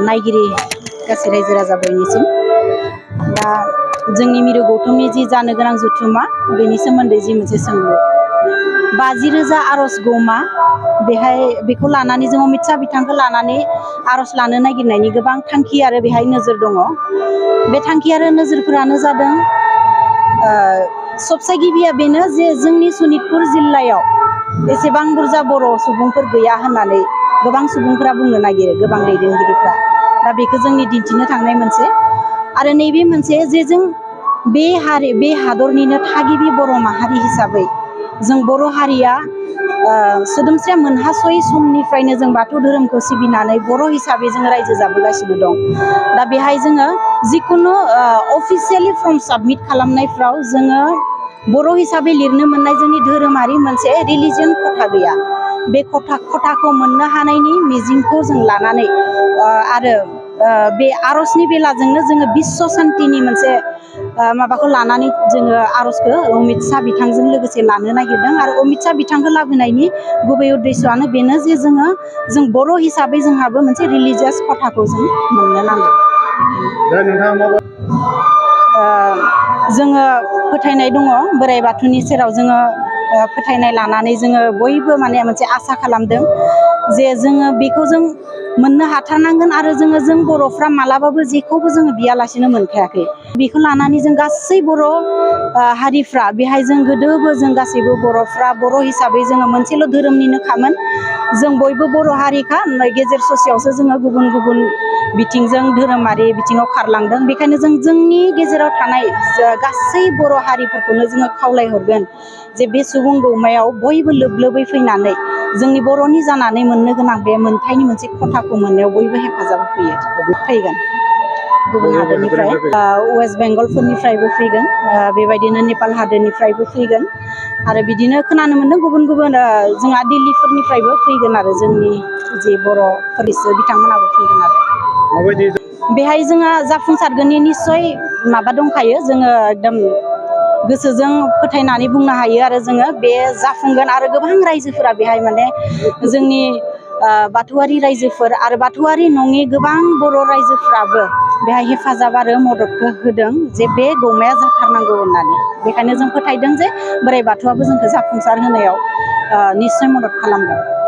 नायगिरि गासै रायजो राजा बयनिसिम दा जोंनि मिरु गौतमनि जि जानो गोनां जथुम्मा बेनि सोमोन्दै जि मोनसे सोंलु 50,000 आरज गौमा बेहाय बेखौ लानानै जों अमित शाह बिथांखौ लानानै आरज लानो नागिरनायनि गोबां थांखि आरो बेहाय नोजोर दङ। बे थांखि आरो नोजोरफोरानो जादों सबसे गिबिया बेनो जे जोंनि सनितपुर जिल्लायाव एसेबां बुरजा बर' सुबुंफोर गैया होननानै गोबां सुबुंफोरा बुंनो नागिरो, गोबां दैदेनगिरिफ्रा। दा बेखौ जोंनि दिन्थिनो थांनाय मोनसे आरो नैबे मोनसे जे जों बे हादरनिनो थागिबि बर' माहारि हिसाबै जों बर' हारिया सोदोमस्रिया मोनहासयै समनिफ्रायनो जों बाथौ धोरोमखौ सिबिनानै बर' हिसाबै जों रायजो जाबोगासिनो दं। दा बेहाय जोङो जिखुनु अफिसियेलि फर्म साबमिट खालामनायफ्राव जोङो बर' हिसाबै लिरनो मोननाय जोंनि धोरोमारि मोनसे रिलिजियन खथा गैया। बे खथाखौ मोननो हानायनि मिजिंखौ जों लानानै आरो बे आरजनि बेलाजोंनो जोङो बिश्व शान्तिनि मोनसे माबाखौ लानानै जोङो आरजखौ अमित शाह बिथांजों लोगोसे लानो नागिरदों आरो अमित शाह बिथांखौ लाबोनायनि गुबै उद्देশ্যआनो बेनो जे जों बर' हिसाबै जोंहाबो मोनसे रिलिजियास खथाखौ जों मोननो नांगौ। जोङो फोथायनाय दङ बोराइ बाथौनि सेराव जोङो फोथायनाय लानानै जोङो बयबो माने मोनसे आसा खालामदों जे जोङो बेखौ जों मोननो हाथारनांगोन आरो जों बर'फ्रा मालाबाबो जेखौबो जोङो बियालासेनो मोनखायाखै। बेखौ लानानै जों गासै बर' हारिफ्रा बेहाय जों गोदोबो जों गासैबो बर'फ्रा बर' हिसाबै जोङो मोनसेल' धोरोमनिनोखामोन। जों बयबो बर' हारिखा गेजेर ससेयावसो जोङो गुबुन गुबुन बिथिंजों धोरोमारि बिथिङाव खारलांदों। बेखायनो जों जोंनि गेजेराव थानाय गासै बर' हारिफोरखौनो जोङो खावलायहरगोन जे बे सुबुं गौमायाव बयबो लोब लोबै फैनानै जोंनि बर'नि जानानै मोननो गोनां बे मोनथायनि मोनसे खथाखौ मोननायाव बयबो हेफाजाब फैगोन। गुबुन हादोरनिफ्राय वेस्ट बेंगलफोरनिफ्रायबो फैगोन, बेबायदिनो नेपाल हादोरनिफ्रायबो फैगोन आरो बिदिनो खोनानो मोन्दों गुबुन गुबुन जोंहा दिल्लीफोरनिफ्रायबो फैगोन आरो जोंनि जि बर'फोरनिसो बिथांमोनाबो फैगोन आरो बेहाय जोंहा जाफुंसारगोननि निस्सय माबा दंखायो। जोङो एकदम गोसोजों फोथायनानै बुंनो हायो आरो जोङो बे जाफुंगोन आरो गोबां रायजोफोरा बेहाय माने जोंनि बाथौआरि रायजोफोर आरो बाथौआरि नङि गोबां बर' रायजोफ्राबो बेहाय हेफाजाब आरो मददखौ होदों जे बे गौमाया जाथारनांगौ होननानै। बेखायनो जों फोथायदों जे बोराइ बाथौआबो जोंखौ जाफुंसार होनायाव निस्सय मदद खालामगोन।